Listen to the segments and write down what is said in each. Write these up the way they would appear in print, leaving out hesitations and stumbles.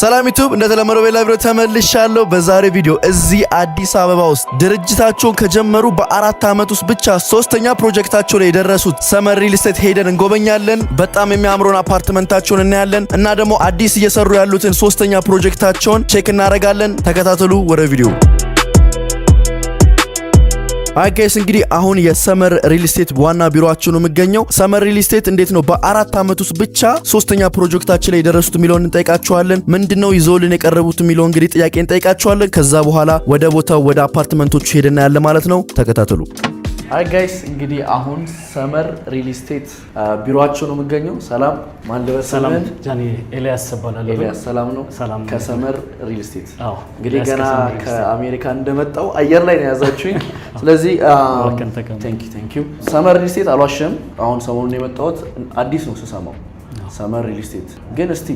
ሰላም ዩቱብ፣ እንደተለመደው በሌላ ቪዲዮ ተመልሻለሁ። በዛሬ ቪዲዮ እዚህ አዲስ አበባ ውስጥ ድርጅታቸውን ከጀመሩ በ4 ዓመት ውስጥ ብቻ ሶስተኛ ፕሮጀክታቸው ላይ የደረሱት ሰመር ሪል ስቴት ሄደን እንጎበኛለን። በጣም የሚያምረውን አፓርትመንታቸውን እናያለን እና ደግሞ አዲስ እየሰሩ ያሉትን ሶስተኛ ፕሮጀክታቸውን check እናደርጋለን። ተከታተሉ። ወደ ቪዲዮ። Hi guys፣ እንግዲህ አሁን የሰመር ሪል ስቴት ዋና ቢሮአቸው ነው የሚገኘው። ሰመር ሪል ስቴት እንዴት ነው በ4 ዓመት ውስጥ ብቻ ሶስተኛ ፕሮጀክታችን ላይ የደረሱት የሚለውን እንጠይቃቸዋለን። ምንድነው ይዘውልን የቀረቡት የሚለውን እንግዲህ ጥያቄ እንጠይቃቸዋለን። ከዛ በኋላ ወደ ቦታው ወደ አፓርትመንቶቹ ሄደን እናያለን ማለት ነው። ተከታተሉ። Hi guys፣ እንግዲህ አሁን ሰመር ሪል ስቴት ቢሮአቸው ነው የሚገኘው። ሰላም፣ ማን ልበል? ሰላም። ስምህን? ጃኒ፣ ኤልያስ እባላለሁ። ኤልያስ፣ ሰላም ነው? ሰላም። ከሰመር ሪል ስቴት። አዎ። እንግዲህ ኤልያስ ገና ከሰመር ሪል ስቴት። ከአሜሪካ እንደመጣው አየር ላይ ነው የያዛችሁኝ። ስለዚህ እባክህን ተቀመጥ። Thank you, thank you። ሰመር ሪል ስቴት አልዋሽም። አሁን ሰሞኑን የመጣሁት አዲስ ነው ስሰማው ሰመር ሪል ስቴት። ግን እስቲ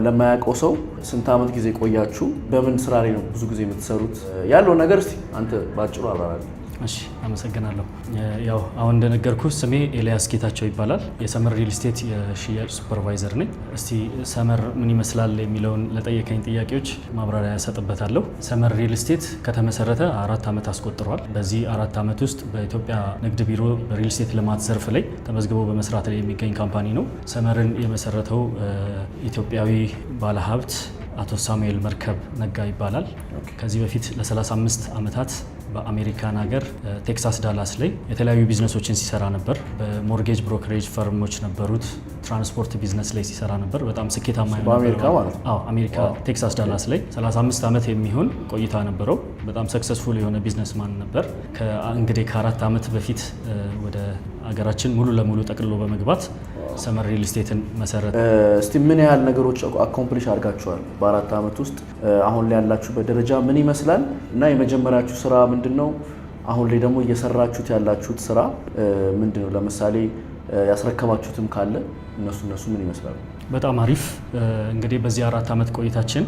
ለማያውቀው ሰው ስንት ዓመት ጊዜ ቆያችሁ? በምን ስራ ላይ ነው ብዙ ጊዜ የምትሰሩት? ያለውን ነገር እስቲ አንተ ባጭሩ አብራራልኝ። እሺ፣ አመሰግናለሁ። ያው አሁን እንደነገርኩ ስሜ ኤልያስ ጌታቸው ይባላል። የሰመር ሪል ስቴት የሽያጭ supervisor ነኝ። እስቲ ሰመር ምን ይመስላል የሚለውን ለጠየከኝ ጥያቄዎች ማብራሪያ እሰጥበታለሁ። ሰመር ሪል ስቴት ከተመሰረተ 4 ዓመት አስቆጥሯል። በዚህ 4 ዓመት ውስጥ በኢትዮጵያ ንግድ ቢሮ በሪል ስቴት ልማት ዘርፍ ላይ ተመዝግቦ በመስራት ላይ የሚገኝ company ነው። ሰመርን የመሰረተው ኢትዮጵያዊ ባለሀብት አቶ ሳሙኤል መርከብ ነጋ ይባላል። ከዚህ በፊት ለ35 ዓመታት በአሜሪካን ሀገር ቴክሳስ ዳላስ ላይ የተለያዩ ቢዝነሶችን ሲሰራ ነበር። በ mortgage brokerage firm ኦች ነበሩት። ትራንስፖርት ቢዝነስ ላይ ሲሰራ ነበር። በጣም ስኬታማ የሆነ በአሜሪካ ነበር። ማለት ነው? አዎ፣ አሜሪካ ቴክሳስ ዳላስ ላይ 35 ዓመት የሚሆን ቆይታ ነበረው። በጣም successful የሆነ businessman ነበር። እንግዲህ ከ4 ዓመት በፊት ወደ ሀገራችን ሙሉ ለሙሉ ጠቅልሎ በመግባት ሰመር ሪል ስቴትን መሰረተ። እስቲ ምን ያህል ነገሮች accomplish አድርጋችኋል በ4 ዓመት ውስጥ? አሁን ላይ ያላችሁበት ደረጃ ምን ይመስላል? እና የመጀመሪያችሁ ስራ ምንድን ነው? አሁን ላይ ደግሞ እየሰራችሁት ያላችሁት ስራ ምንድን ነው? ለምሳሌ ያስረከባችሁትም ካለ እነሱ ምን ይመስላሉ? በጣም አሪፍ። እንግዲህ በዚህ 4 ዓመት ቆይታችን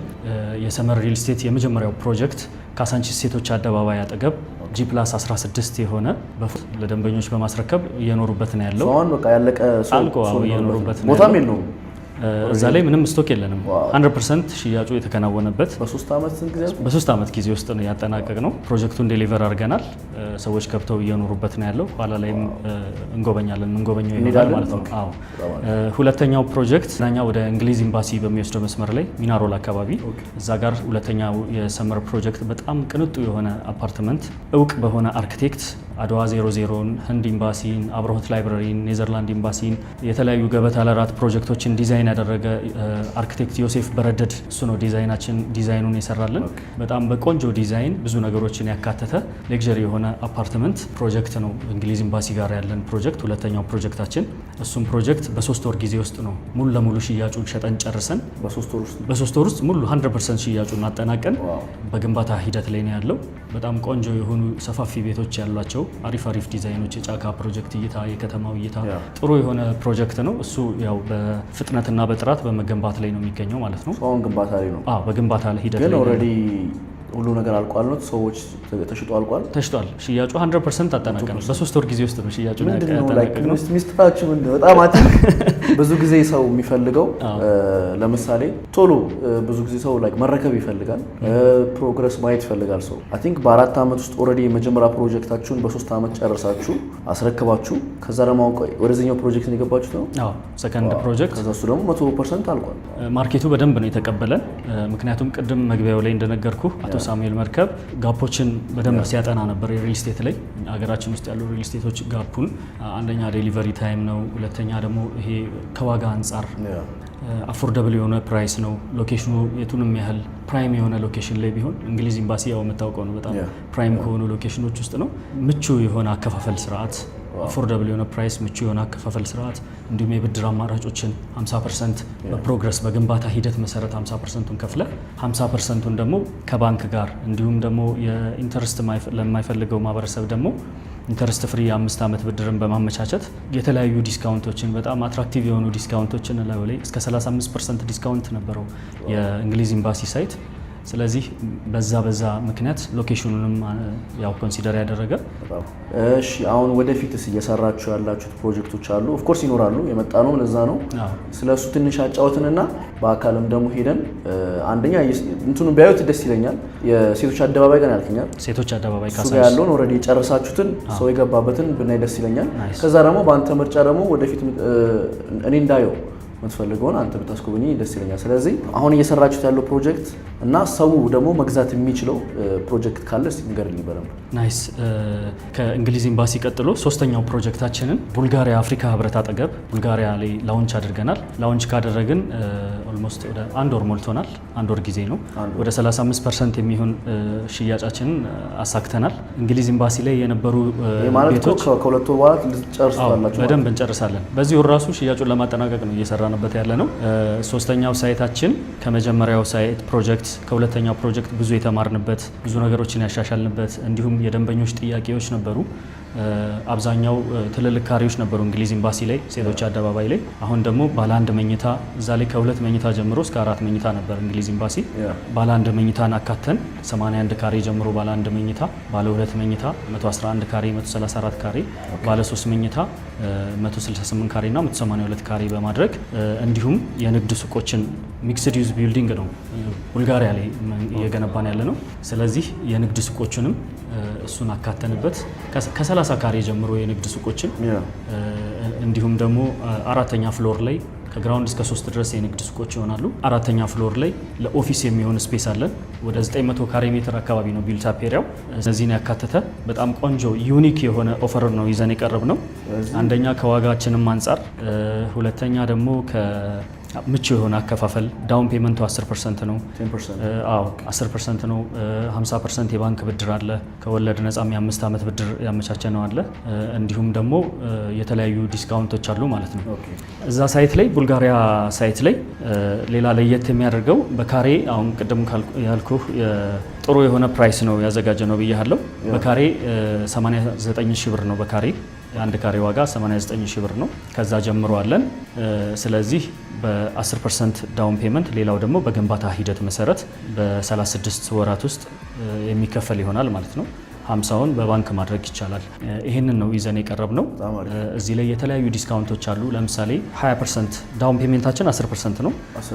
የሰመር ሪል ስቴት የመጀመሪያው ፕሮጀክት ካሳንቺስ ሴቶች አደባባይ አጠገብ G+16 የሆነ ለደንበኞች በማስረከብ እየኖሩበት ነው ያለው። አሁን በቃ ያለቀ ሰው አልቆ ሰው እየኖሩበት ነው ቦታም ያለው። የለውም። እዛ ላይ ምንም stock የለንም። 100% ሽያጩ የተከናወነበት በ3 ዓመት ስንት ጊዜ አልኩ? በ3 ዓመት ጊዜ ውስጥ ነው ያጠናቀቅነው። ፕሮጀክቱን deliver አድርገናል። ሰዎች ገብተው እየኖሩበት ነው ያለው። ኋላ ላይም እንጎበኛለን፣ እንጎበኘው ይሆናል እንሄዳለን? ማለት ነው። Okay። አዎ። በጣም አሪፍ። ሁለተኛው ፕሮጀክት ኛ ወደ እንግሊዝ ኤምባሲ በሚወስደው መስመር ላይ ሚናሮል አካባቢ እዛ ጋር ሁለተኛው የሰመር ፕሮጀክት በጣም ቅንጡ የሆነ አፓርትመንት እውቅ በሆነ አርክቴክት አድዋ 00ን፣ ህንድ ኤምባሲን፣ አብርሆት library ን፣ ኔዘርላንድ ኤምባሲን፣ የተለያዩ ገበታ ለራት ፕሮጀክቶችን ዲዛይን ያደረገ አርክቴክት ዮሴፍ በረደድ እሱ ነው ዲዛይኑን የሰራልን። በጣም በቆንጆ ዲዛይን ብዙ ነገሮችን ያካተተ luxury የሆነ አፓርትመንት ፕሮጀክት ነው። እንግሊዝ ኤምባሲ ጋር ያለን ፕሮጀክት ሁለተኛው ፕሮጀክታችን። እሱም ፕሮጀክት በ3 ወር ጊዜ ውስጥ ነው ሙሉ ለሙሉ ሽያጩን ሸጠን ጨርሰን በ3 ወር ውስጥ? በ3 ወር ውስጥ ሙሉ 100% ሽያጩን አጠናቀን በግንባታ ሂደት ላይ ነው ያለው። በጣም ቆንጆ የሆኑ ሰፋፊ ቤቶች ያሏቸው አሪፍ አሪፍ ዲዛይኖች፣ የጫካ ፕሮጀክት እይታ፣ የከተማው እይታ ጥሩ የሆነ ፕሮጀክት ነው። እሱ ያው በፍጥነትና በጥራት በመገንባት ላይ ነው የሚገኘው ማለት ነው። አሁን ግንባታ ላይ ነው። አዎ፣ በግንባታ ላይ ሂደት ግን ላይ ነው። Already ሁሉ ነገር አልቋል ነው? ሰዎች ተሽጦ አልቋል። ተሽጧል። ሽያጩ 100% አጠናቀናል። በ3 ወር ጊዜ ውስጥ ነው ሽያጩን ምንድን ነው like ያጠናቀቅነው። ሚስጥራችሁ ምንድን ነው? በጣም አቲ ብዙ ጊዜ ሰው የሚፈልገው ለምሳሌ ቶሎ ብዙ ጊዜ ሰው like መረከብ ይፈልጋል፣ progress ማየት ይፈልጋል ሰው። I think በ4 ዓመት ውስጥ already የመጀመሪያ ፕሮጀክታችሁን በ3 ዓመት ጨርሳችሁ አስረክባችሁ ከዛ ደግሞ አሁን ቆይ ወደዚህኛው ፕሮጀክት ነው የገባችሁት ነው? አዎ፣ second project። ከዛ እሱ ደግሞ 100% አልቋል። Market ኡ በደንብ ነው የተቀበለን። ምክንያቱም ቅድም መግቢያው ላይ እንደነገርኩ አቶ ሳሙኤል መርከብ gap ኦችን በደንብ ሲያጠና ነበር የሪል ስቴት ላይ። ሀገራችን ውስጥ ያሉ ሪል ስቴቶች gap ኡን አንደኛ delivery time ነው፣ ሁለተኛ ደግሞ ይሄ ከዋጋ አንጻር affordable የሆነ price ነው። Location ኑ የቱንም ያህል prime የሆነ location ላይ ቢሆን እንግሊዝ ኤምባሲ ያው የምታውቀው ነው፣ በጣም prime ከሆኑ location ኖች ውስጥ ነው። ምቹ የሆነ አከፋፈል ስርዓት፣ affordable የሆነ price፣ ምቹ የሆነ አከፋፈል ስርዓት እንዲሁም የብድር አማራጮችን 50% በ progress በግንባታ ሂደት መሰረት 50%ቱን ከፍለ 50%ቱን ደግሞ ከባንክ ጋር እንዲሁም ደግሞ የ interest ለማይፈልገው ማህበረሰብ ደግሞ interest free የ5 ዓመት ብድርን በማመቻቸት የተለያዩ discount ኦችን፣ በጣም attractive የሆኑ discount ኦችን ላዩ ላይ እስከ 35% discount ነበረው የእንግሊዝ ኤምባሲ site። ስለዚህ በዛ ምክንያት location ኑንም ያው consider ያደረገ። በጣም እሺ። አሁን ወደፊትስ እየሰራችሁ ያላችሁት ፕሮጀክቶች አሉ? Of course ይኖራሉ። የመጣ ነው ለዛ ነው። ስለ እሱ ትንሽ አጫውትንና በአካልም ደግሞ ሄደን አንደኛ እንትኑ ቢያዩት ደስ ይለኛል። የሴቶች አደባባይ ጋር ያልከኛል። ሴቶች አደባባይ እሱ ጋር ያለውን already የጨረሳችሁትን ሰው የገባበትን ብናይ ደስ ይለኛል። ከዛ ደግሞ በአንተ ምርጫ ደግሞ ወደፊት እኔ እንዳየው የምትፈልገውን አንተ ብታስጎበኝ ደስ ይለኛል። ስለዚህ አሁን እየሰራችሁት ያለው ፕሮጀክት እና ሰው ደግሞ መግዛት የሚችለው ፕሮጀክት ካለ እስኪ ንገርልኝ በደንብ። Nice። ከእንግሊዝ ኤምባሲ ቀጥሎ ሶስተኛው ፕሮጀክታችንን ቡልጋሪያ አፍሪካ ህብረት አጠገብ ቡልጋሪያ ላይ launch አድርገናል። Launch ካደረግን almost ወደ አንድ ወር ሞልቶናል። አንድ ወር ጊዜ ነው። ወደ 35% የሚሆን ሽያጫችንን አሳክተናል። እንግሊዝ ኤምባሲ ላይ የነበሩ ቤቶች ከሁለት ወር በኋላ ልትጨርሱታላችሁ? በደንብ እንጨርሳለን። በዚህ ወር ራሱ ሽያጩን ለማጠናቀቅ ነው እየሰራንበት ያለ ነው። ሶስተኛው site ኣችን ከመጀመሪያው site ፕሮጀክት ከሁለተኛው ፕሮጀክት ብዙ የተማርንበት፣ ብዙ ነገሮችን ያሻሻልንበት እንዲሁም የደንበኞች ጥያቄዎች ነበሩ። አብዛኛው ትልልቅ ካሬዎች ነበሩ እንግሊዝ ኤምባሲ ላይ፣ ሴቶች አደባባይ ላይ። አሁን ደግሞ ባለ አንድ መኝታ እዛ ላይ ከሁለት መኝታ ጀምሮ እስከ አራት መኝታ ነበር እንግሊዝ ኤምባሲ። ባለ አንድ መኝታን አካተን 81 ካሬ ጀምሮ ባለ አንድ መኝታ፣ ባለ ሁለት መኝታ 111 ካሬ፣ 134 ካሬ፣ ባለ ሶስት መኝታ 168 ካሬ እና 182 ካሬ በማድረግ እንዲሁም የንግድ ሱቆችን mixed use building ነው ቡልጋሪያ ላይ እየገነባን ያለ ነው። ስለዚህ የንግድ ሱቆችንም እሱን አካተንበት ከ30 ካሬ ጀምሮ የንግድ ሱቆችን እንዲሁም ደግሞ አራተኛ floor ላይ ከ ground እስከ 3 ድረስ የንግድ ሱቆች ይሆናሉ። አራተኛ floor ላይ ለ office የሚሆን space አለን። ወደ 900 ካሬ ሜትር አካባቢ ነው built up area ው። እነዚህን ያካተተ በጣም ቆንጆ unique የሆነ offer ነው ይዘን የቀረብነው። አንደኛ ከዋጋችንም አንጻር፣ ሁለተኛ ደግሞ ምቹ የሆነ አከፋፈል down payment ኡ 10% ነው። አዎ 10% ነው። 50% የባንክ ብድር አለ። ከወለድ ነጻም የ5 ዓመት ብድር ያመቻቸ ነው አለ። እንዲሁም ደግሞ የተለያዩ discount ኦች አሉ ማለት ነው። እዛ site ላይ፣ ቡልጋሪያ site ላይ ሌላ ለየት የሚያደርገው በካሬ አሁን ቅድም ያልኩህ ጥሩ የሆነ price ነው ያዘጋጀነው ብያለሁ። በካሬ 89 ሺህ ብር ነው። በካሬ የአንድ ካሬ ዋጋ 89 ሺህ ብር ነው። ከዛ ጀምሮ አለን። ስለዚህ በ10% down payment ሌላው ደግሞ በግንባታ ሂደት መሰረት በ36 ወራት ውስጥ የሚከፈል ይሆናል ማለት ነው። 50ውን በባንክ ማድረግ ይቻላል። ይህንን ነው ይዘን የቀረብነው። እዚህ ላይ የተለያዩ discount ኦች አሉ። ለምሳሌ 20% down payment ኣችን 10% ነው።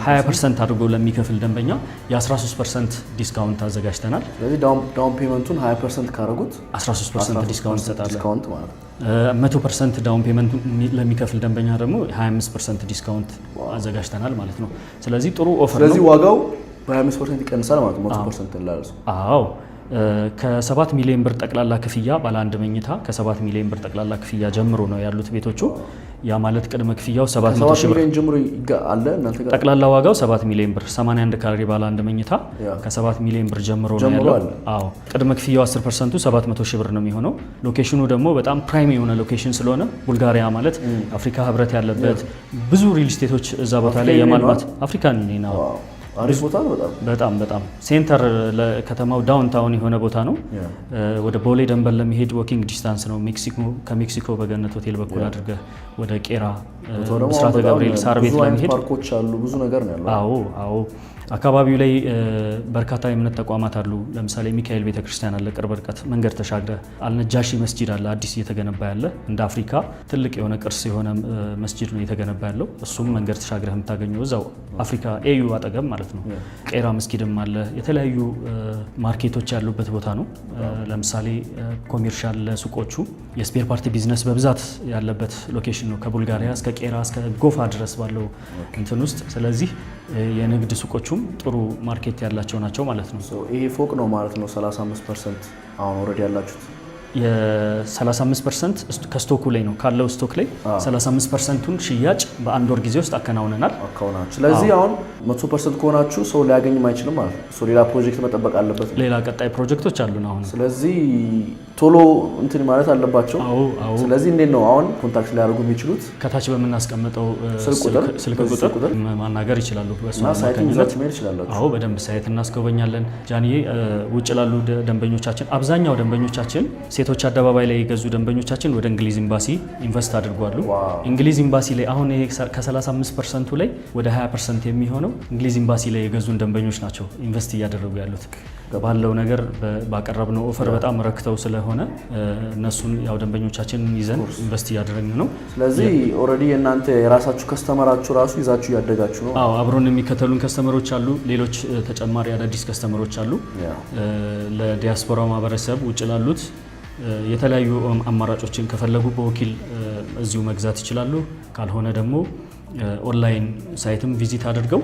20% አድርጎ ለሚከፍል ደንበኛ የ13% discount አዘጋጅተናል። ስለዚህ down payment ኡን 20% ካደረጉት 13% discount እንሰጣለን። Discount ማለት ነው። 100% down payment ለሚከፍል ደንበኛ ደግሞ 25% discount አዘጋጅተናል ማለት ነው። ስለዚህ ጥሩ offer ነው። ስለዚህ ዋጋው በ25% ይቀንሳል ማለት ነው። 100% ላለ ሰው። አዎ፣ ከ7 ሚሊዮን ብር ጠቅላላ ክፍያ ባለ አንድ መኝታ ከ7 ሚሊዮን ብር ጠቅላላ ክፍያ ጀምሮ ነው ያሉት ቤቶቹ። ያ ማለት ቅድመ ክፍያው 700 ሺህ ብር ሚሊዮን ጀምሮ አለ እናንተ ጋር? ጠቅላላ ዋጋው 7 ሚሊዮን ብር፣ 81 ካሬ ባለ አንድ መኝታ ከ7 ሚሊዮን ብር ጀምሮ ነው ያለው። አዎ፣ ቅድመ ክፍያው 10%ቱ 700 ሺህ ብር ነው የሚሆነው። Location ኑ ደግሞ በጣም prime የሆነ location ስለሆነ ቡልጋሪያ ማለት አፍሪካ ህብረት ያለበት፣ ብዙ real estate ኦች እዛ ቦታ ላይ የማልማት አፍሪካን ነው። አሪፍ ቦታ ነው በጣም። በጣም በጣም center ለከተማው downtown የሆነ ቦታ ነው። ወደ ቦሌ ደንበል ለመሄድ walking distance ነው። ሜክሲኮ ከሜክሲኮ በገነት ሆቴል በኩል አድርገህ ወደ ቄራ ብስራተ ገብርኤል ሳር ቤት ለመሄድ ፓርኮች አሉ፣ ብዙ ነገር ነው ያለው። አዎ፣ አካባቢው ላይ በርካታ የእምነት ተቋማት አሉ። ለምሳሌ ሚካኤል ቤተክርስቲያን አለ፣ ቅርብ ርቀት መንገድ ተሻግረህ አልነጃሺ መስጂድ አለ፣ አዲስ እየተገነባ ያለ እንደ አፍሪካ ትልቅ የሆነ ቅርስ የሆነ መስጂድ ነው እየተገነባ ያለው። እሱም መንገድ ተሻግረህ የምታገኘው እዛው አፍሪካ AU አጠገብ ማለት ነው። ቄራ መስጊድም አለ። የተለያዩ market ኦች ያሉበት ቦታ ነው። ለምሳሌ commercial ሱቆቹ፣ የ spare part business በብዛት ያለበት location ነው፣ ከቡልጋሪያ እስከ ቄራ እስከ ጎፋ ድረስ ባለው እንትን ውስጥ። ስለዚህ የንግድ ሱቆቹም ጥሩ market ያላቸው ናቸው ማለት ነው። ይሄ ፎቅ ነው ማለት ነው 35% አሁን already ያላችሁት? የ35% ከ stock ኡ ላይ ነው፣ ካለው stock ላይ 35%ቱን ሽያጭ በአንድ ወር ጊዜ ውስጥ አከናውነናል። አከናውናችሁ። ስለዚህ አሁን 100% ከሆናችሁ ሰው ሊያገኝም አይችልም ማለት ነው። ሰው ሌላ ፕሮጀክት መጠበቅ አለበት። ሌላ ቀጣይ ፕሮጀክቶች አሉን አሁን። ስለዚህ ቶሎ እንትን ማለት አለባቸው። አዎ። ስለዚህ እንዴት ነው አሁን contact ሊያደርጉ የሚችሉት? ከታች በምናስቀምጠው ስልክ ስልክ ቁጥር ማናገር ይችላሉ። በእሱ እና site ኡን አማካኝነት ይዛችሁ መሄድ ይችላላችሁ። አዎ፣ በደንብ site እናስጎበኛለን። ጃንዬ፣ ውጭ ላሉ ደንበኞቻችን፣ አብዛኛው ደንበኞቻችን ሴቶች ሴቶች አደባባይ ላይ የገዙ ደንበኞቻችን ወደ እንግሊዝ ኤምባሲ invest አድርጓሉ። እንግሊዝ ኤምባሲ ላይ አሁን ይሄ ከ35% ኡ ላይ ወደ 20% የሚሆነው እንግሊዝ ኤምባሲ ላይ የገዙን ደንበኞች ናቸው invest እያደረጉ ያሉት። ባለው ነገር ባቀረብነው offer በጣም ረክተው ስለሆነ እነሱን ያው ደንበኞቻችንን ይዘን invest እያደረግን ነው። ስለዚህ already የእናንተ የራሳችሁ customer ኣችሁ ራሱ ይዛችሁ እያደጋችሁ ነው። አዎ፣ አብሮን የሚከተሉን customer ኦች አሉ። ሌሎች ተጨማሪ አዳዲስ customer ኦች አሉ። ለዲያስፖራ ማህበረሰብ ውጭ ላሉት የተለያዩ አማራጮችን ከፈለጉ በወኪል እዚሁ መግዛት ይችላሉ። ካልሆነ ደግሞ online site ም visit አድርገው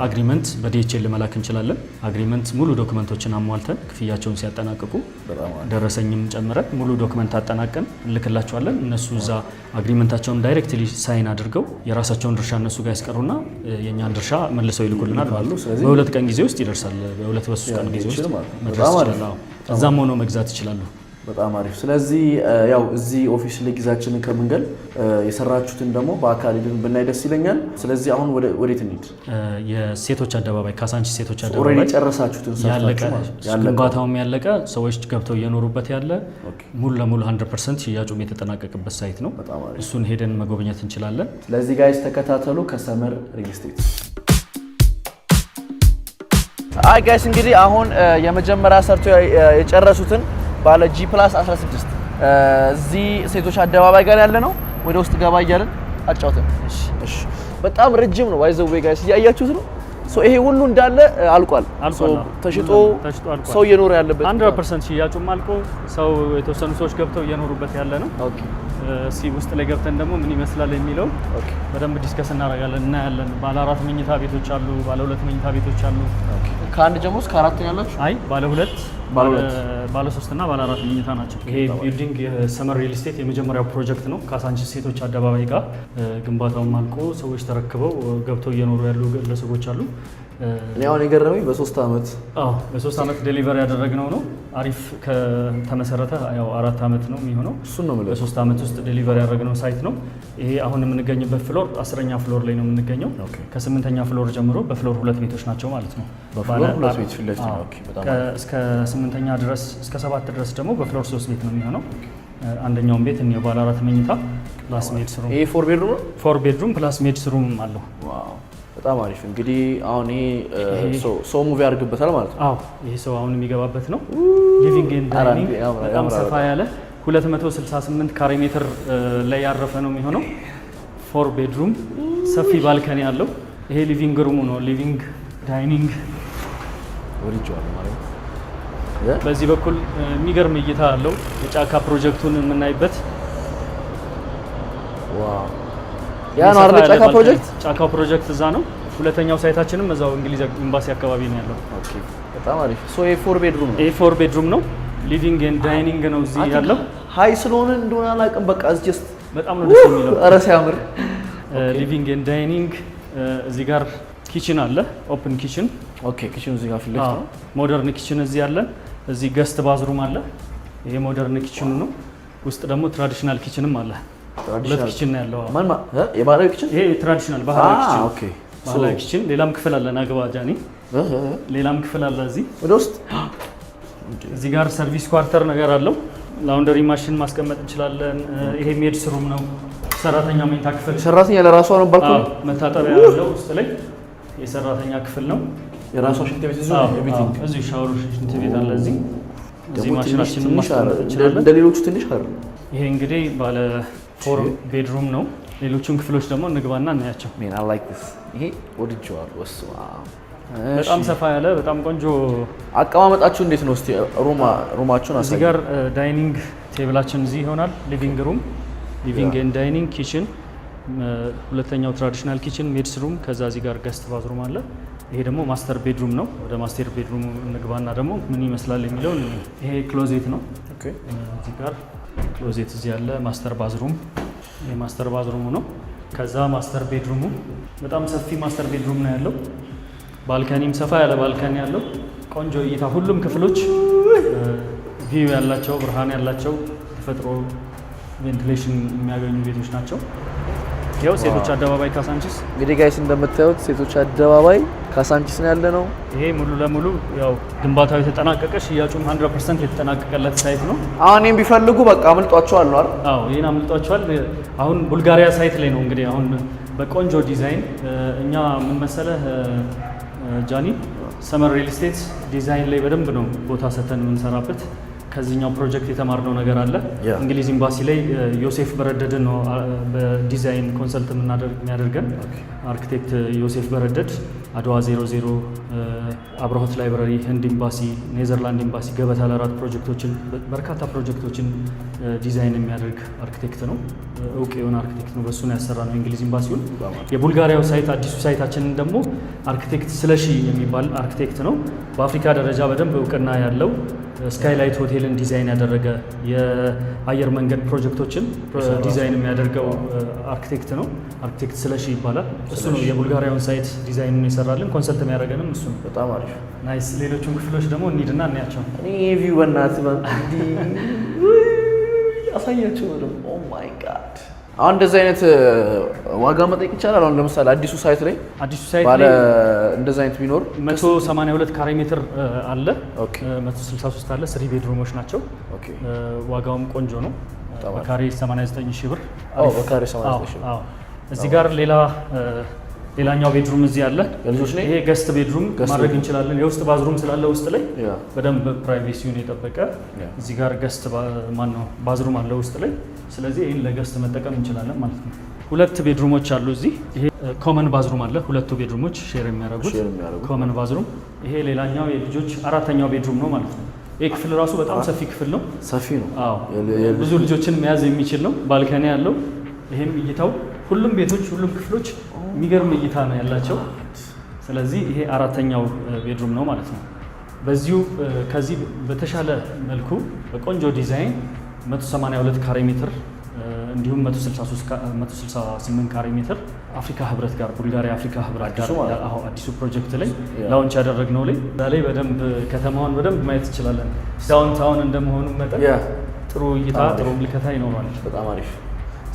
agreement በ DHL መላክ እንችላለን። Agreement ሙሉ document ኦችን አሟልተን ክፍያቸውን ሲያጠናቅቁ ደረሰኝም ጨምረን ሙሉ document አጠናቀን እንልክላቸዋለን። እነሱ እዛ agreement ኣቸውን directly sign አድርገው የራሳቸውን ድርሻ እነሱ ጋር ያስቀሩና የእኛን ድርሻ መልሰው ይልኩልናል ማለት ነው። በ2 ቀን ጊዜ ውስጥ ይደርሳል። በ2 በ3 ቀን ጊዜ ውስጥ መድረስ ይችላል። እዛም ሆኖ መግዛት ይችላሉ። በጣም አሪፍ። ስለዚህ ያው እዚህ office ላይ ጊዜያችንን ከምንገል የሰራችሁትን ደግሞ በአካል ሄደን ብናይ ደስ ይለኛል። ስለዚህ አሁን ወዴት እንሂድ? የሴቶች አደባባይ፣ ካሳንቺስ ሴቶች already አደባባይ ጨረሳችሁትን ያለቀ ሰርታችሁ ማለት ነው። ግንባታውም ያለቀ፣ ሰዎች ገብተው እየኖሩበት ያለ፣ ሙሉ ለሙሉ 100% ሽያጩም የተጠናቀቀበት site ነው። በጣም አሪፍ። እሱን ሄደን መጎብኘት እንችላለን። ስለዚህ guys ተከታተሉ ከሰመር ሪል ስቴት። አይ guys፣ እንግዲህ አሁን የመጀመሪያ ሰርቶ የጨረሱትን ባለ G+16 እዚህ ሴቶች አደባባይ ጋር ያለ ነው። ወደ ውስጥ ገባ እያለን አጫውተን። እሺ፣ በጣም ረጅም ነው። By the way guys፣ እያያችሁት ነው። So ይሄ ሁሉ እንዳለ አልቋል። አልቋል። So ተሽጦ ተሽጦ አልቋል። ሰው እየኖረ ያለበት 100% ሽያጩም አልቆ ሰው የተወሰኑ ሰዎች ገብተው እየኖሩበት ያለ ነው። እስኪ ውስጥ ላይ ገብተን ደግሞ ምን ይመስላል የሚለው በደንብ discuss እናደርጋለን፣ እናያለን። ባለ አራት መኝታ ቤቶች አሉ፣ ባለ ሁለት መኝታ ቤቶች አሉ። Okay፣ ከአንድ ጀምሮ እስከ አራት ነው ያላችሁ? አይ፣ ባለ ሁለት፣ ባለ ሁለት፣ ባለ ሶስት እና ባለ አራት መኝታ ናቸው። ይሄ building የሰመር ሪል ስቴት የመጀመሪያው ፕሮጀክት ነው። ካሳንቺስ ሴቶች አደባባይ ጋር ግንባታውም አልቆ ሰዎች ተረክበው ገብተው እየኖሩ ያሉ ግለሰቦች አሉ። እኔ አሁን የገረመኝ በ3 ዓመት አዎ፣ በ3 ዓመት deliver ያደረግነው ነው። አሪፍ ከተመሰረተ ያው 4 ዓመት ነው የሚሆነው። እሱን ነው የምልህ። በ3 ዓመት ውስጥ deliver ያደረግነው site ነው። ይሄ አሁን የምንገኝበት floor 10ኛ floor ላይ ነው የምንገኘው። ከስምንተኛ floor ጀምሮ በ floor ሁለት ቤቶች ናቸው ማለት ነው። በ floor ሁለት ቤት ፊት ለፊት ነው። አዎ። Okay፣ በጣም እስከ ስምንተኛ ድረስ፣ እስከ ሰባት ድረስ ደግሞ በ floor ሶስት ቤት ነው የሚሆነው። አንደኛውን ቤት እንየው። ባለ አራት መኝታ plus maid's room። ይሄ four bedroom ነው። Four bedroom plus maid's room አለው። Wow፣ በጣም አሪፍ። እንግዲህ አሁን ይሄ ሰው move ያደርግበታል ማለት ነው። አዎ፣ ይሄ ሰው አሁን የሚገባበት ነው። Living and ኧረ dining ያምራል፣ በጣም ያምራል። ሰፋ ያለ 268 ካሬ ሜትር ላይ ያረፈ ነው የሚሆነው። Four bedroom፣ ሰፊ balcony አለው። ይሄ living room ኡ ነው። Living dining ወድጄዋለሁ ማለት ነው። በዚህ በኩል የሚገርም እይታ አለው። የጫካ ፕሮጀክቱን የምናይበት Wow፣ ያ ነው አይደል ሰፋ ያለ ጫካ balcony። ፕሮጀክት? ጫካው ፕሮጀክት እዛ ነው። ሁለተኛው site ኣችንም እዛው እንግሊዝ ኤምባሲ አካባቢ ነው ያለው። Okay፣ በጣም አሪፍ። So ይሄ four bedroom ነው። ይሄ four bedroom ነው። Living and dining ነው እዚህ ያለው። High ስለሆነ እንደሆነ አላውቅም። በቃ just በጣም ነው ደስ የሚለው። ኧረ ሲያምር። Living and dining፣ እዚህ ጋር kitchen አለ፣ open kitchen። Okay፣ kitchen ኡ እዚህ ጋር ፊት ለፊት ነው። Modern kitchen እዚህ አለ። እዚህ guest bathroom አለ። ይሄ modern kitchen ኡ ነው። ውስጥ ደግሞ traditional kitchen ም አለ። ሁለት kitchen ነው ያለው። ማን የባህላዊ kitchen? ይሄ traditional ባህላዊ kitchen። ባህላዊ kitchen። ሌላም ክፍል አለ። ናግባ ጃኒ፣ ሌላም ክፍል አለ እዚህ። ወደ ውስጥ። እዚህ ጋር service quarter ነገር አለው። Laundry machine ማስቀመጥ እንችላለን። ይሄ maid's room ነው። ሰራተኛ መኝታ ክፍል። ሰራተኛ ለራሷ ነው balcony። አዎ፣ መታጠቢያ ያለው ውስጥ ላይ የሰራተኛ ክፍል ነው። የራሷ ሽንት ቤት እዚሁ አዎ፣ everything። አዎ፣ እዚሁ ሻወር፣ ሽንት ቤት አለ እዚህ። እዚህ ደግሞ ትንሽ ማሽናችንን ትንሽ ማስቀመጥ አይደለም፣ እንችላለን። እንደ ሌሎቹ ትንሽ አይደለም። ይሄ እንግዲህ ባለ four bedroom ነው። ሌሎቹን ክፍሎች ደግሞ እንግባና እናያቸው። Man, I like this። ይሄ ወድጄዋለሁ። በስመ አብ። በጣም ሰፋ ያለ በጣም ቆንጆ። አቀማመጣችሁ እንዴት ነው? እስቲ room ኣችሁን እዚህ አሳይ። ጋር dining table ኣችን እዚህ ይሆናል። Living room፣ living and dining፣ kitchen፣ ሁለተኛው traditional kitchen፣ maid's room፣ ከዛ እዚህ ጋር guest bathroom አለ። ይሄ ደግሞ master bedroom ነው። ወደ master bedroom እንግባና ደግሞ ምን ይመስላል የሚለው። ይሄ closet ነው። እዚህ ጋር closet እዚህ ያለ master bathroom፣ ይሄ master bathroom ኡ ነው። ከዛ master bedroom ኡ በጣም ሰፊ master bedroom ነው ያለው። Balcony ም ሰፋ ያለ balcony ያለው፣ ቆንጆ እይታ፣ ሁሉም ክፍሎች view ያላቸው፣ ብርሃን ያላቸው፣ ተፈጥሮ ventilation የሚያገኙ ቤቶች ናቸው። ያው ሴቶች አደባባይ ካሳንቺስ። እንግዲህ guys፣ እንደምታዩት ሴቶች አደባባይ ካሳንቺስ። ካሳንቺስ ነው ያለነው። ይሄ ሙሉ ለሙሉ ያው ግንባታው የተጠናቀቀ፣ ሽያጩም 100% የተጠናቀቀለት site ነው። አሁን ይሄን ቢፈልጉ በቃ አምልጧቸዋል ነው አይደል? አዎ፣ ይሄን አምልጧቸዋል። አሁን ቡልጋሪያ site ላይ ነው እንግዲህ አሁን በቆንጆ ዲዛይን። እኛ ምን መሰለህ ጃኒ፣ ሰመር ሪል ስቴት ዲዛይን ላይ በደንብ ነው ቦታ ሰተን የምንሰራበት። ከዚህኛው ፕሮጀክት የተማርነው ነገር አለ። እንግሊዝ ኤምባሲ ላይ ዮሴፍ በረደድን ነው በ design consult የሚያደርገን። አርክቴክት ዮሴፍ በረደድ አድዋ 00፣ አብርሆት ላይብረሪ፣ ህንድ ኤምባሲ፣ ኔዘርላንድ ኤምባሲ፣ ገበታ ለራት ፕሮጀክቶችን፣ በርካታ ፕሮጀክቶችን ዲዛይን የሚያደርግ አርክቴክት ነው። እውቅ የሆነ አርክቴክት ነው። በእሱ ነው ያሰራነው የእንግሊዝ ኤምባሲውን። የቡልጋሪያው site፣ አዲሱ site ኣችንን ደግሞ አርክቴክት ስለሺ የሚባል አርክቴክት ነው። በአፍሪካ ደረጃ በደንብ እውቅና ያለው፣ ስካይላይት ሆቴልን ዲዛይን ያደረገ፣ የአየር መንገድ ፕሮጀክቶችን ዲዛይን የሚያደርገው አርክቴክት ነው። አርክቴክት ስለሺ ይባላል። እሱ ነው የቡልጋሪያውን site ዲዛይኑን የሰራልን፣ consult የሚያደርገንም እሱ ነው። በጣም አሪፍ። Nice። ሌሎቹን ክፍሎች ደግሞ እንሂድና እንያቸው። እኔ view በእናትህ እንዲህ አሳያቸው ነው። Oh my God፣ አሁን እንደዚህ አይነት ዋጋ መጠየቅ ይቻላል? አሁን ለምሳሌ አዲሱ site ላይ አዲሱ site ባለ ላይ እንደዚህ አይነት ቢኖር 182 ካሬ ሜትር አለ። 163 አለ። Three bedroom ኦች ናቸው። ዋጋውም ቆንጆ ነው። በጣም አሪፍ። በካሬ 89 ሺህ ብር። አዎ፣ በካሬ 89 ሺህ ብር። አዎ። እዚህ ጋር ሌላኛው bedroom እዚህ አለ። የልጆች ነው? ይሄ guest bedroom Guest ማድረግ bedroom። እንችላለን። የውስጥ bathroom ስላለ ውስጥ ላይ በደንብ privacy ውን የጠበቀ እዚህ ጋር guest ማን ነው bathroom አለ ውስጥ ላይ። ስለዚህ ይህን ለ guest መጠቀም እንችላለን ማለት ነው። ሁለት bedroom ኦች አሉ እዚህ። ይሄ common bathroom አለ። ሁለቱ bedroom ኦች share የሚያደርጉት Share የሚያደርጉት። Common bathroom። ይሄ ሌላኛው የልጆች አራተኛው bedroom ነው ማለት ነው። ይሄ ክፍል ራሱ በጣም ሰፊ ክፍል ነው። ሰፊ ነው። አዎ፣ ብዙ ልጆችን መያዝ የሚችል ነው። Balcony ያለው፣ ይሄም እይታው፣ ሁሉም ቤቶች፣ ሁሉም ክፍሎች የሚገርም እይታ ነው ያላቸው። ስለዚህ ይሄ አራተኛው bedroom ነው ማለት ነው። በዚሁ ከዚህ በተሻለ መልኩ በቆንጆ ዲዛይን 182 ካሬ ሜትር እንዲሁም 168 ካሬ ሜትር አፍሪካ ህብረት ጋር፣ ቡልጋሪያ አፍሪካ ህብረት ጋር አዲሱ ማለት ነው። አዎ፣ አዲሱ ፕሮጀክት ላይ launch ያደረግነው ላይ፣ እዛ ላይ በደንብ ከተማዋን በደንብ ማየት እንችላለን። Downtown እንደመሆኑ መጠን ጥሩ እይታ፣ በጣም አሪፍ። ጥሩ ምልከታ ይኖረዋል። በጣም አሪፍ።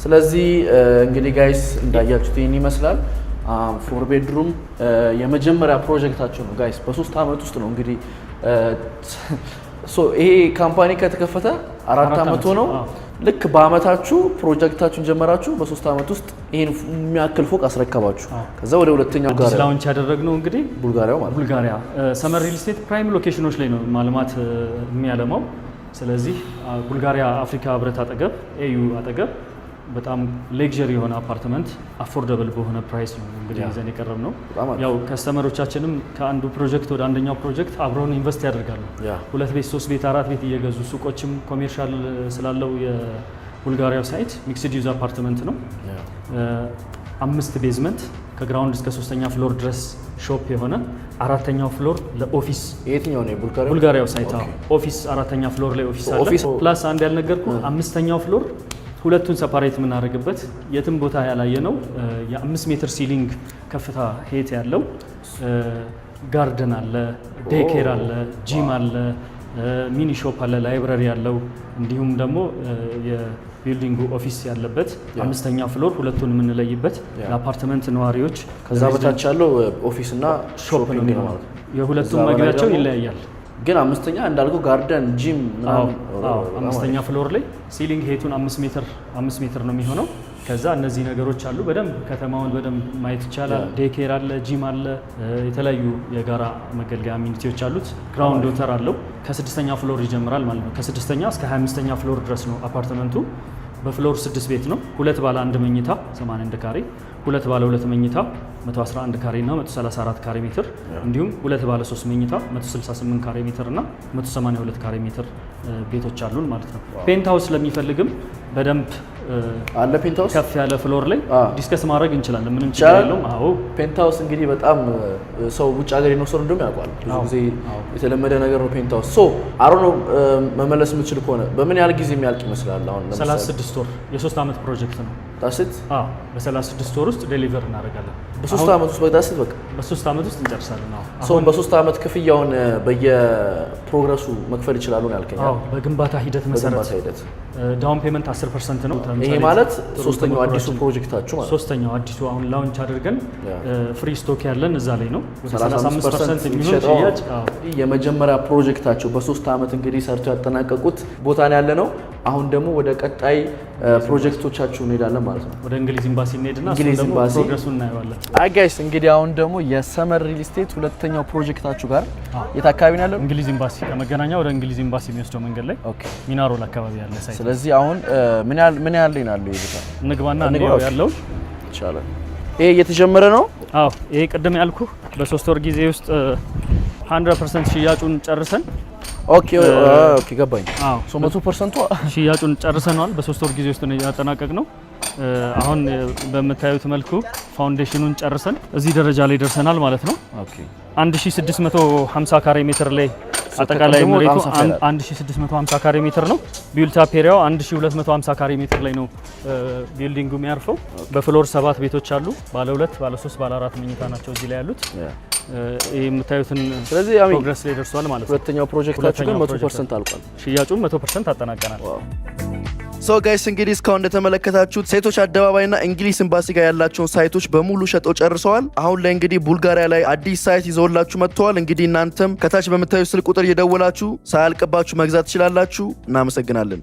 ስለዚህ እንግዲህ guys እንዳያችሁት ይህን ይመስላል። Four bedroom የመጀመሪያ ፕሮጀክታቸው ነው guys። በ3 ዓመት ውስጥ ነው እንግዲህ፣ so ይሄ company ከተከፈተ አራት 4 ዓመቱ ዓመት፣ ነው። አዎ። ልክ በአመታችሁ ፕሮጀክታችሁን ጀመራችሁ፣ በ3 ዓመት ውስጥ ይህን የሚያክል ፎቅ አስረከባችሁ። ከዛ ወደ ሁለተኛው አዲስ ጋር launch ያደረግነው እንግዲህ ቡልጋሪያው ማለት ነው። ቡልጋሪያ። ሰመር ሪል ስቴት prime location ኦች ላይ ነው ማልማት የሚያለማው። ስለዚህ ቡልጋሪያ አፍሪካ ህብረት አጠገብ፣ AU አጠገብ በጣም luxury የሆነ አፓርትመንት affordable በሆነ price ነው እንግዲህ ይዘን የቀረብነው። በጣም አሪፍ። ያው customer ኦቻችንም ከአንዱ ፕሮጀክት ወደ አንደኛው ፕሮጀክት አብረውን invest ያደርጋሉ። ሁለት ቤት፣ ሶስት ቤት፣ አራት ቤት እየገዙ፣ ሱቆችም commercial ስላለው የቡልጋሪያው site mixed use apartment ነው። አምስት basement፣ ከ ground እስከ ሶስተኛ floor ድረስ shop የሆነ፣ አራተኛው floor ለ office። የትኛው ነው፣ የቡልጋሪያው? ቡልጋሪያው site፣ አዎ። Office፣ አራተኛ floor ላይ office አለ። Plus አንድ ያልነገርኩ፣ አምስተኛው floor ሁለቱን separate የምናደርግበት፣ የትም ቦታ ያላየ ነው፣ የ5 ሜትር ceiling ከፍታ height ያለው garden አለ፣ daycare አለ፣ ጂም አለ፣ mini shop አለ፣ library አለው። እንዲሁም ደግሞ የ building ኡ office ያለበት አምስተኛ floor ሁለቱን የምንለይበት ለአፓርትመንት ነዋሪዎች ከዛ በታች ያለው office እና shop ነው Shopping ነው የሚሆነው። ማለት ነው። የሁለቱም ከዛ በላይ መግቢያቸው ደግሞ ይለያያል። ግን አምስተኛ እንዳልከው garden፣ gym አዎ። ምናምን። አዎ፣ አምስተኛ floor ላይ ceiling height ኡን 5 ሜትር 5 ሜትር ነው የሚሆነው። ከዛ እነዚህ ነገሮች አሉ። በደንብ ከተማውን በደንብ ማየት ይቻላል። Daycare አለ፣ ጂም አለ፣ የተለያዩ የጋራ መገልገያ amenity ዎች አሉት። Ground water አለው። ከስድስተኛ floor ይጀምራል ማለት ነው። ከስድስተኛ እስከ 25ኛ floor ድረስ ነው አፓርትመንቱ። በ floor ስድስት ቤት ነው። ሁለት ባለ አንድ መኝታ 81 ካሬ፣ ሁለት ባለ ሁለት መኝታ 111 ካሬ እና 134 ካሬ ሜትር፣ እንዲሁም ሁለት ባለ ሶስት መኝታ 168 ካሬ ሜትር እና 182 ካሬ ሜትር ቤቶች አሉን ማለት ነው። Penthouse ለሚፈልግም በደንብ አለ penthouse። ከፍ ያለ floor ላይ discuss ማድረግ እንችላለን። ምንም ችግር ይቻላል? የለውም። አዎ። Penthouse እንግዲህ በጣም ሰው ውጭ ሀገር የኖረ ሰው እንደውም ያውቀዋል። ብዙ ጊዜ የተለመደ ነገር ነው penthouse። So አሮ ነው መመለስ የምችል ከሆነ በምን ያህል ጊዜ የሚያልቅ ይመስላል? አሁን ለምሳሌ 36 ወር፣ የ3 ዓመት ፕሮጀክት ነው። That's it? አዎ፣ በ36 ወር ውስጥ deliver እናደርጋለን። በ3 ዓመት ውስጥ በቃ በቃ በ3 ዓመት ውስጥ እንጨርሳለን። አዎ። ሰው በ3 ዓመት ክፍያውን በየ progress ኡ መክፈል ይችላሉ ነው ያልከኝ? አዎ፣ በግንባታ ሂደት መሰረት። በግንባታ ሂደት። Down payment 10% ነው። ይሄ ማለት ሶስተኛው አዲሱ ፕሮጀክታችሁ ማለት ነው። ሶስተኛው አዲሱ አሁን launch አድርገን free stock ያለን እዛ ላይ ነው። ወደ 35% የሚሆን የሚሸጠው ሽያጭ፣ አዎ። የመጀመሪያ ፕሮጀክታቸው በ3 ዓመት እንግዲህ ሰርተው ያጠናቀቁት ቦታ ነው ያለ ነው። አሁን ደግሞ ወደ ቀጣይ ፕሮጀክቶቻችሁ እንሄዳለን ማለት ነው። ወደ እንግሊዝ ኤምባሲ እንሄድና እሱን እንግሊዝ ደግሞ ኤምባሲ። Progress ኡን እናየዋለን። Hi guys፣ እንግዲህ አሁን ደግሞ የሰመር ሪል ስቴት ሁለተኛው ፕሮጀክታችሁ ጋር የት አካባቢ ነው ያለው? እንግሊዝ ኤምባሲ፣ ከመገናኛ ወደ እንግሊዝ ኤምባሲ የሚወስደው መንገድ ላይ ሚናሮል አካባቢ ያለ site። ስለዚህ አሁን ምን ያህል ላይ ነው ያለው ይሄ ቦታ? እንግባና እንግባ፣ እንየው Okay። ያለውን። ይቻላል። ይሄ እየተጀመረ ነው። አዎ፣ ይሄ ቅድም ያልኩ በ3 ወር ጊዜ ውስጥ 100% ሽያጩን ጨርሰን Okay፣ ገባኝ። አዎ። So 100%ቱ ሽያጩን ጨርሰነዋል። በ3 ወር ጊዜ ውስጥ ነው ያጠናቀቅነው። አሁን በምታዩት መልኩ foundation ኑን ጨርሰን እዚህ ደረጃ ላይ ደርሰናል ማለት ነው። 1650 ካሬ ሜትር ላይ አጠቃላይ ከቅድሙ መሬቱ በጣም ሰፋ ይላል። 1650 ካሬ ሜትር ነው። Built up area ው 1250 ካሬ ሜትር ላይ ነው building ኡ የሚያርፈው። በ floor ሰባት ቤቶች አሉ። ባለ ሁለት፣ ባለ ሶስት፣ ባለ አራት መኝታ ናቸው እዚህ ላይ ያሉት። ይህ የምታዩትን ስለዚህ I mean progress ላይ ደርሷል ማለት ነው። ሁለተኛው ፕሮጀክታችሁ ግን ሁለተኛው 100% አልቋል። ሽያጩን 100% አጠናቀናል። So guys፣ እንግዲህ እስካሁን እንደተመለከታችሁት ሴቶች አደባባይና እንግሊዝ ኤምባሲ ጋር ያላቸውን site ኦች በሙሉ ሸጠው ጨርሰዋል። አሁን ላይ እንግዲህ ቡልጋሪያ ላይ አዲስ site ይዘውላችሁ መጥተዋል። እንግዲህ እናንተም ከታች በምታዩ ስልክ ቁጥር እየደወላችሁ ሳያልቅባችሁ መግዛት ትችላላችሁ። እናመሰግናለን።